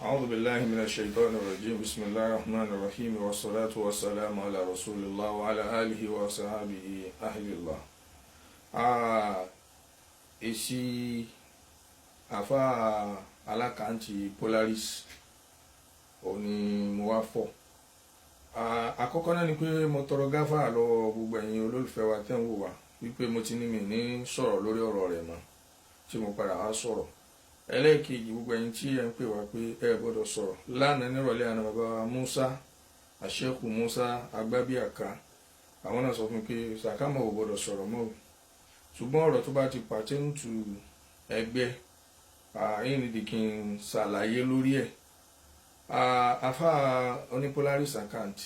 أعوذ بالله من الشيطان الرجيم. بسم الله الرحمن الرحيم، والصلاة والسلام على رسول الله وعلى آله وصحبه أهل الله. Èsì àfa alákàntì Polaris òun ni mo wá fọ̀. Àkọ́kọ́ náà ni pé mo tọrọ gáfárà lọ́wọ́ gbogbo ẹ̀yin olólùfẹ́ wa tẹ́ ń wò wá, wípé mo ti ní mi ní sọ̀rọ̀ lórí ọ̀rọ̀ rẹ̀ mọ́, tí mo padà wá sọ̀rọ̀. Ẹlẹ́ẹ̀kejì, gbogbo ẹ̀yin tí ẹ ń pè wá pé ẹ gbọ́dọ̀ sọ̀rọ̀ lánàá, nírọ̀lẹ́ àná, bàbá wa Musa Àṣẹ́kù Musa Agbábíàká, àwọn náà sọ fún mi pé Sàkámọ̀ ò gbọ́dọ̀ sọ̀rọ̀ mọ́ o. Ṣùgbọ́n ọ̀rọ̀ tó bá ti pertain to ẹgbẹ́ ààyè nídìí kí n ṣàlàyé lórí ẹ̀. Afa oní Polaris account,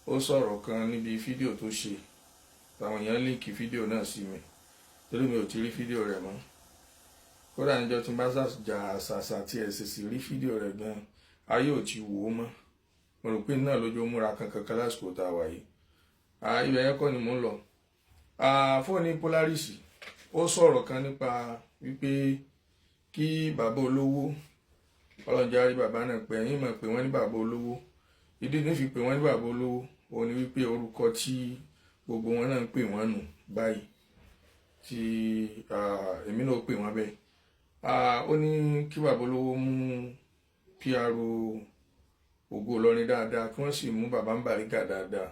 ó sọ̀rọ̀ kan níbi fídíò tó ṣe. Táwọn èèyàn link fídíò náà sí mi, torí mi ò ti rí fídíò rẹ̀ mọ́. Kódà níjọ́ tí n bá jà àṣàṣà tí ẹ̀ sì sì rí fídíò rẹ̀ gan, ayé ò ti wò ó mọ́. Mo rò pé náà lójó múra kankan kan lásìkò tá a wà yìí. Ibẹ̀ yẹn kọ́ ni mò ń lọ. Fóònù Polaris, ó sọ̀rọ̀ kan nípa wípé kí bàbá olówó, ọlọ́njà rí bàbá náà pé ẹ̀yìn mọ̀ pé wọ́n ní bàbá olówó. Ìdí ní fi pè wọ́n ní bàbá olówó òun ni wípé orúkọ tí gbogbo wọn náà ń pè wọ́n nù báyìí, tí èmi náà pè wọ́n bẹ́ẹ̀. Ó ní kí bàbá olówó mú PRO Ògo Ìlọrin dáadáa, kí wọ́n sì mú bàbá ń Bàrígà dáadáa,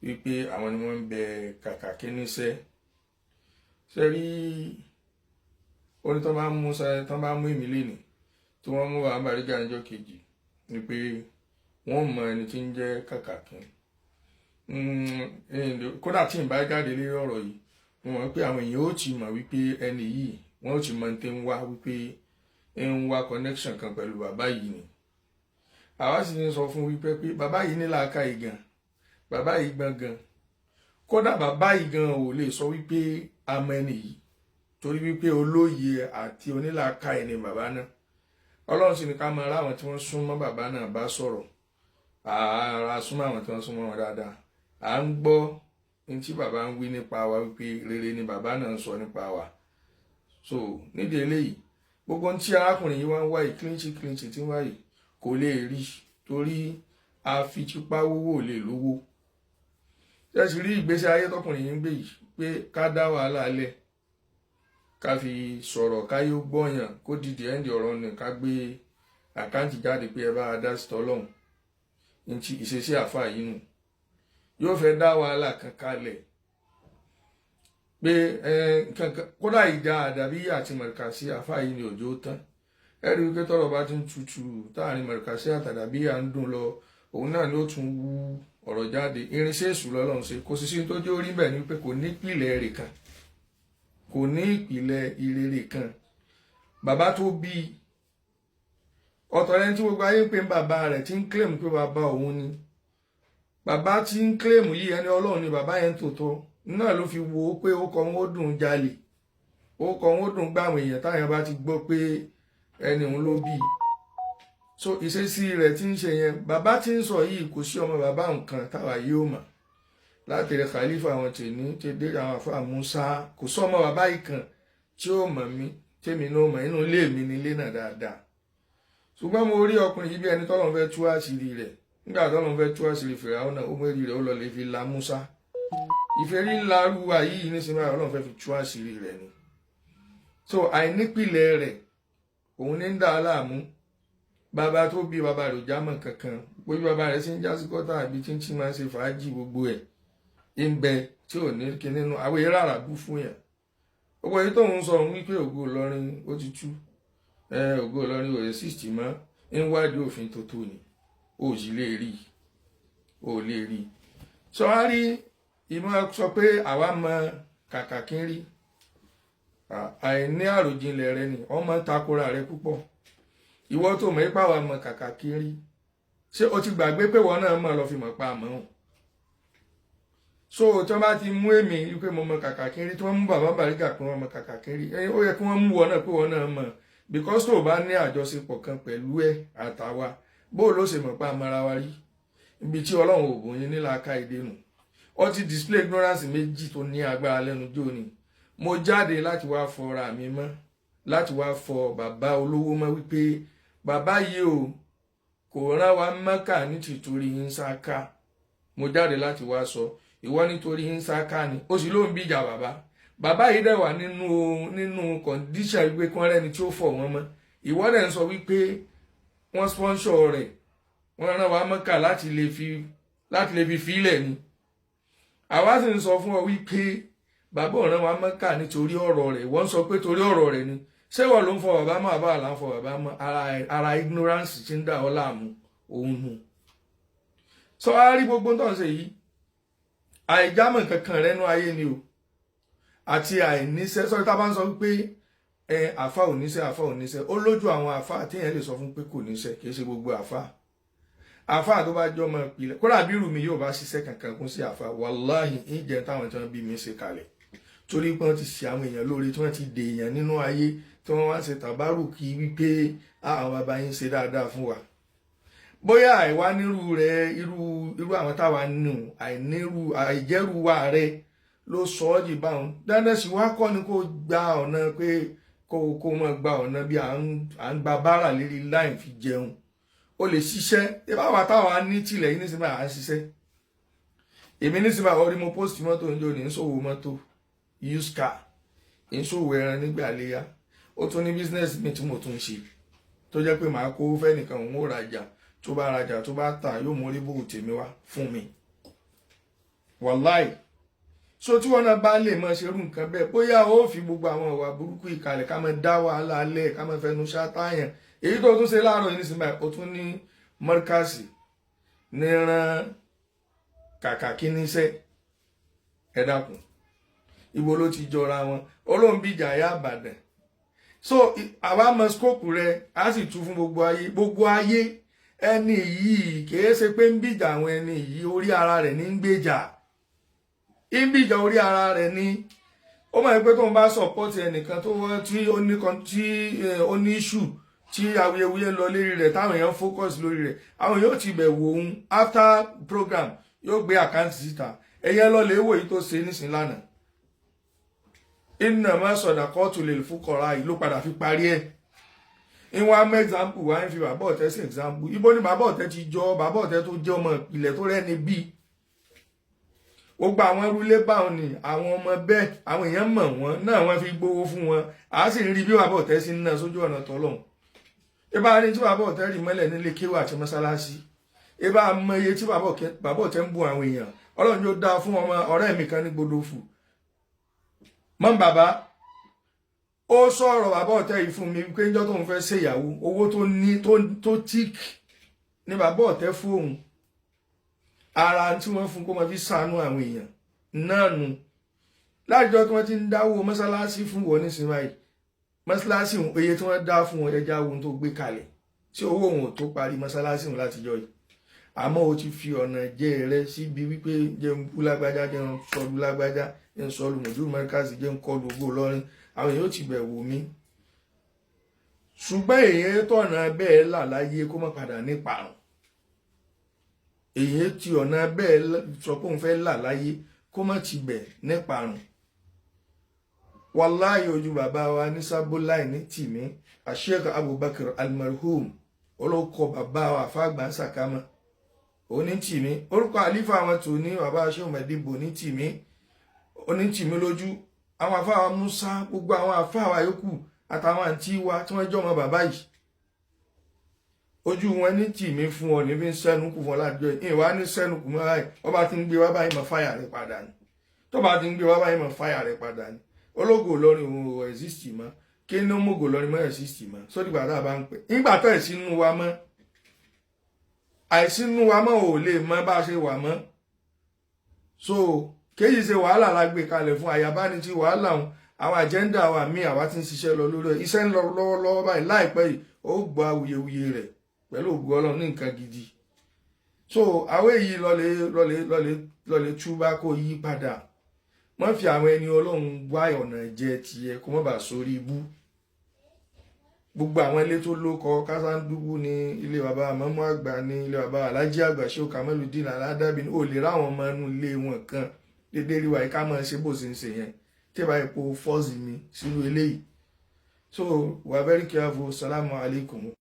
wípé àwọn ni wọ́n ń bẹ kàkà kí níṣẹ́ ṣe rí. Ó ní tó bá mú tó bá mú èmi lénìí, tí wọ́n mú bàbá Bàrígà níjọ́ kejì, ni pé wọ́n mọ ẹni tí ń jẹ́ Kàkàkí. Kódà tí n bá jáde lórí ọ̀rọ̀ yìí, mo mọ̀ pé àwọn èèyàn ó ti mọ̀ wípé ẹni yìí, wọ́n ó ti mọ ní ń wá, wípé ń wá connection kan pẹ̀lú bàbá yìí ni. Àwa sì ń sọ fún wípé pé bàbá yìí ní làákàyè gan, bàbá yìí gbọ́n gan. Kódà bàbá yìí gan ò lè sọ wípé a mọ ẹni yìí, torí wípé olóye àti onílàákàyè ni bàbá náà. Ọlọ́run sì ní ká máa ráwọn tí wọ́n súnmọ́ bàbá náà bá sọ̀rọ̀. Ara súnmọ́ àwọn tí wọ́n súnmọ́ wọn dáadáa. À ń gbọ́ ní tí bàbá ń wí nípa wa, wípé rere ni bàbá náà ń sọ nípa wa. So nídìí eléyìí, gbogbo ohun tí arákùnrin yìí wá ń wá yìí, kílíǹchì kílíǹchì tí ń wá yìí, kò lè rí, torí àfitipá wówó ò lè lówó. Ṣe sì rí ìgbésí ayé tọkùnrin yìí ń gbé yìí, pé ká dá wàhálà lẹ̀, ká fi sọ̀rọ̀, káyé gbọ́yàn, kó dìde ẹ́ndì ọ̀rọ̀ ni, ká gbé account jáde pé ẹ bá a dá sí tọ́lọ́hún, ní ìṣesí àfa yìí nù. Yóò fẹ́ dá wàhálà kan kalẹ̀ pé ẹ kankan. Kódà ìjà àdàbí àti mọ̀rìkàsí, àfa yìí ni òjò tán. Ẹ rí i pé tọ́rọ̀ bá ti ń tutù táàrin mọ̀rìkàsí àtàdàbí à ń dùn lọ, òun náà ni ó tún wú ọ̀rọ̀ jáde. Irinṣẹ́ èṣù lọ́lọ́run ṣe kò sì sí tó jẹ́ orí bẹ́ẹ̀ ni pé kò ní ìpìlẹ̀ rẹ̀ kan, kò ní ìpìlẹ̀ ìrere kan. Bàbá tó bí ọ̀tọ̀ lẹ́ni tí gbogbo ayé ń pè ń bàbá rẹ̀, tí ń claim pé bàbá òun ni. Bàbá tí ń claim yìí, ẹni ọlọ́run ni bàbá yẹn tòótọ́ náà ló fi wo pé ó kọ wọn ó dùn jalè, ó kọ wọn ó dùn gbà àwọn èèyàn táyà bá ti gbọ́ pé ẹni òun ló bí. So ìṣesí rẹ̀ tí ń ṣe yẹn, bàbá tí ń sọ yìí, kò sí ọmọ bàbá nǹkan táwa yìí ó mọ̀ láti rẹ̀. Khalifa àwọn tèní ti dé, àwọn àfa Musa, kò sọ ọmọ bàbá yìí kan tí ó mọ̀ mí, tèmi náà mọ̀. Inú ilé mi ní ilé náà dáadáa. Ṣùgbọ́n mo rí ọkùnrin yìí bí ẹni tọ́lọ́run fẹ́ tú àṣírí rẹ̀. Nígbà tọ́lọ́run fẹ́ tú àṣírí Fìràwọ́n náà, ó mẹ́rin rẹ̀, ó lọ lè fi la Musa. Ìfẹ́rí ńlá ruwa yìí nísìnyí, Ọlọ́run fẹ́ fi tú àṣírí rẹ̀ ni. So àìnípìlẹ̀ rẹ̀ òun ní ń dà á láàmú. Bàbá tó bí bàbá rẹ̀ ò já mọ́ kankan. Bóyá bàbá rẹ̀ ṣe ń já sí kọ́tà àbí tí ń tí máa ń ṣe fàájì, gbogbo ẹ̀ ń bẹ tí ò ní kí nínú àwọn eré àràbù fún yàn. Gbogbo èyí tóun sọ òun wípé Ògo Ìlọrin ó ti tú, Ògo Ìlọrin ò exist mọ́, ń wádìí òfin tó tó ni ó sì lè rí, ó lè rí. Sọ wá rí ìmọ̀ sọ pé àwa mọ kàkà kí ń rí. Àìní àròjinlẹ̀ rẹ ni ọmọ takora rẹ púpọ̀. Ìwọ tó mọ̀ ipá wa mọ kàkà kí ń rí, ṣé o ti gbàgbé pé wọn náà mọ̀ lọ fi mọ̀ pa àmọ́ hàn? So tí wọ́n bá ti mú èmi wípé mo mọ kàkà kí ń rí, tí wọ́n mú bàbá Bàrígà pé wọ́n mọ kàkà kí ń rí, ó yẹ kí wọ́n mú wọn náà pé wọn náà mọ̀, because tó o bá ní àjọṣepọ̀ kan pẹ̀lú ẹ àtàwa, bó ló ṣe mọ̀ pa àmọ́ra wa rí? Ibi tí Ọlọ́run ò bòyìn nílà ká ìdènù, ó ti display ignorance méjì tó ní agbára lẹ́nu jó ni. Mo jáde láti wá fọra mi mọ́, láti wá fọ bàbá olówó mọ́, wípé Bàbá yìí o kò rán wa Mẹ́kà ní tìtorí Ísáká. Mo jáde láti wá sọ ìwọ nítorí Ísáká ni ó sì ló ń bíjà bàbá. Bàbá yìí dẹ̀ wà nínú condition wípé kí wọ́n rẹ́ni tí ó fọ̀ wọ́n mọ́. Ìwọ dẹ̀ ń sọ wípé wọ́n sponsor rẹ̀, wọ́n rán wa Mẹ́kà láti lè fi fílẹ̀ ni. Àwa sì ń sọ fún ọ wípé bàbá ò rán wa Mẹ́kà nítorí ọ̀rọ̀ rẹ̀. Wọ́n sọ pé torí ọ̀rọ̀ rẹ̀ ni. Ṣé wọ́n ló ń fọ bàbá mọ́? Àbá là ń fọ bàbá mọ́. Ara ignorance ti ń dà ọ́ láàmú òun nù. Sọ wá rí gbogbo tó ń ṣe yìí, àìjámọ̀ kankan rẹ̀ nú ayé ni o, àti àìníṣẹ́. Sọ́rí, tá a bá ń sọ wípé ẹ àfa ò níṣẹ́, àfa ò níṣẹ́, ó lójú àwọn àfa téèyàn lè sọ fún pé kò níṣẹ́. Kì í ṣe gbogbo àfa. Àfa tó bá jọ ọmọ ìpìlẹ̀, kódà bí irú mi yóò bá ṣiṣẹ́ kankan kún sí àfa, wàláhì, ìjẹ táwọn tí wọ́n bí mi ṣe kalẹ̀, torí pé wọ́n ti ṣe àwọn èèyàn lóore, tí wọ́n ti dè èèyàn nínú ayé, tí wọ́n wá ń ṣe tàbárùkì wípé àwọn bàbá yín ṣe dáadáa fún wa. Bóyá àìwá nírú rẹ, irú àwọn táwa nù, àìnírú àìjẹ́rú wa rẹ ló sọ ọ́ di báwọn. Dandan sì wá kọ́ ni kó gba ọ̀nà pé kó mọ̀ gba ọ̀nà bí à ń gba báárà lérí láì fi jẹun. O lè ṣiṣẹ́. Ìbáwá táwa ní tìlẹ̀ yìí nísìnyí, à ń ṣiṣẹ́. Èmi nísìnyí, orí mo post mọ́tò ń jò ní ń ṣòwò mọ́tò, used car, ń ṣòwò ẹran nígbà léyà. Ó tún ní business mi tí mo tún ṣe, tó jẹ́ pé màá kó fẹ́nìkan, òun ó rajà, tó bá rajà, tó bá tà, yóò mú orí bòwò tèmi wá fún mi, wàláì. So tí wọn náà bá lè máa ṣerú nǹkan bẹ́ẹ̀, bóyá ó fi gbogbo àwọn ìwà burúkú ìkàlẹ̀, ká máa dá wàhálà alẹ́, ká máa fẹnu ṣátáyàn. Èyí tó tún ṣe láàárọ̀ yìí nísìnyí, ó tún ní mọ́ríkàsì níran kàkà kí níṣẹ́. Ẹ dákun, ibo ló ti jọra wọn? Olóńbìjà ayé àbàdàn. So àwa mọ scope rẹ, á sì tú fún gbogbo ayé. Gbogbo ayé, ẹni yìí kìí ṣe pé ń bìjà àwọn ẹni yìí, orí ara rẹ̀ ní ń gbèjà, ń bìjà orí ara rẹ̀ ní. Ó mọ̀ pé tóun bá support ẹnìkan tó wọ́n tí ó ní kan tí ó ní issue, tí awuyewuye ń lọ lérí rẹ̀, táwọn èèyàn focus lórí rẹ̀, àwọn èèyàn ò ti bẹ̀ wò ó. After program, yóò gbé account síta. Ẹ̀yẹ lọ lè wò yìí tó ṣe nísìnyí lánàá. Innama sadaqatu lil fuqara yìí ló padà fi parí ẹ̀. Ìwọ̀n amú example wá, ń fi bàbá ọ̀tẹ́ sí example. Ibo ni bàbá ọ̀tẹ́ ti jọ? Bàbá ọ̀tẹ́ tó jẹ́ ọmọ ìpìlẹ̀ tó rẹ́ni bíi gbogbo àwọn irúlé báwọn ni àwọn ọmọ bẹ́ẹ̀, àwọn èèyàn mọ̀ wọ́n náà, wọ́n fi gbowó fún wọn. À sì ń rí bí bàbá ọ̀tẹ́ sí ń ná sójú ọ̀nà tọ́lọ́hún. Ibà ní tí bàbá ọ̀tẹ́ rí mọ́lẹ̀ nílé kéwà àti mọ́sálásí, ibà mọ iye tí bàbá ọ̀tẹ́ ń bu àwọn èèyàn. Ọlọ́run yóò dáa fún ọmọ ọ̀rẹ́ mi kan ní gbódòfù mọ́. Bàbá ó sọ̀rọ̀ bàbá ọ̀tẹ́ yìí fún mi pé níjọ́ tóun fẹ́ ṣèyàwó, owó tó ní tó tíìkì ní bàbá ọ̀tẹ́ fún òun, ara tí wọ́n fún kó máa fi ṣàánú àwọn èèyàn náà nu. Láàjọ tí wọ́n ti ń dáwó mọ́sálásí fún wọn nísìnyí báyìí, mọ́sálásí iye tí wọ́n dá fún wọn, ẹja ohun tó gbé kalẹ̀ tí owó òun ò tó parí mọ́sálásí òun látijọ́ yìí. Àmọ́ o ti fi ọ̀nà jẹ́ rẹ síbi wípé jẹ́ ń bú lágbájá, jẹ́ ń sọlú lágbájá, jẹ́ ń sọlú mọ̀jú mẹ́ríkàsì, jẹ́ ń kọlu ògbó lọ́rin, àwọn èèyàn ó ti bẹ̀ wò mí. Ṣùgbọ́n èèyàn tọ̀nà bẹ́ẹ̀ là láyé kó má padà níparun. Èèyàn ti ọ̀nà bẹ́ẹ̀ sọ pé òun fẹ́ là láyé, kó má ti bẹ̀ níparun. Wàláyé, ojú bàbá wa ní sábóláì ní tìmí, Sheikh Abubakar almarhum, olóko bàbá wa àfàgbà ń sàkámà òní tìmí, orúkọ àlífà àwọn tò ní bàbá Sheikh Madibo ní tìmí, oní tìmí lójú àwọn àfáà Musa, gbogbo àwọn àfáà yòókù àtàwọn àǹtí wa tí wọ́n jọ́ ọmọ bàbá yìí, ojú wọn ní tìmí fún ọ níbi ń sẹ́nu kù fún ọ láàjọ yìí. Ìwà ní sẹ́nu kù mọ́ báyìí. Wọ́n bá ti ń gbé wá báyìí, mọ̀ fáyà rẹ̀ padà ni. Tó bá ti ń gbé wá báyìí, mọ̀ fáyà rẹ̀ padà ni. Ológo Ìlọrin òun ò exist mọ́. Kí ní mọ̀gò Ìlọrin mọ́ exist mọ́? Sódìgbà tá a bá ń pè nígbà tó àìsínú wa mọ́, àìsínú wa mọ́, ò lè mọ bá a ṣe wà mọ́. So kéyìí ṣe wàhálà la gbé kalẹ̀ fún àyàbá ní ti wàhálà òun. Àwọn agenda wa míì, àwa ti ń ṣiṣẹ́ lọ lórí ẹ̀. Iṣẹ́ ń lọ lọ́wọ́lọ́wọ́ báyìí. Láìpẹ́ yìí, ó gbọ́ awuyewuye rẹ̀ pẹ̀lú ògùn Ọlọ́run ní nǹkan gidi. So àwọn èyí lọ́lẹ̀ lọ́lẹ̀ lọ́lẹ̀ lọ́lẹ̀ túbá, kó yí padà. Wọ́n fi àwọn ẹni Ọlọ́run wá ọ̀nà jẹ tiẹ̀, kó má bàa sórí ibú. Gbogbo àwọn ilé tó lókọ Kásándubu ní ilé bàbá mọ́mú àgbà, ní ilé bàbá alájí àgbà ṣé Kamaludin Aládàbí ní, ò lè ráwọn ọmọ inú ilé wọn kan dédé rí wa ká máa ṣe bó ṣe ń ṣe yẹn, tí ìbá epo fọ́ọ̀sì mi sínú eléyìí. So we are very careful. Salamu alaykum.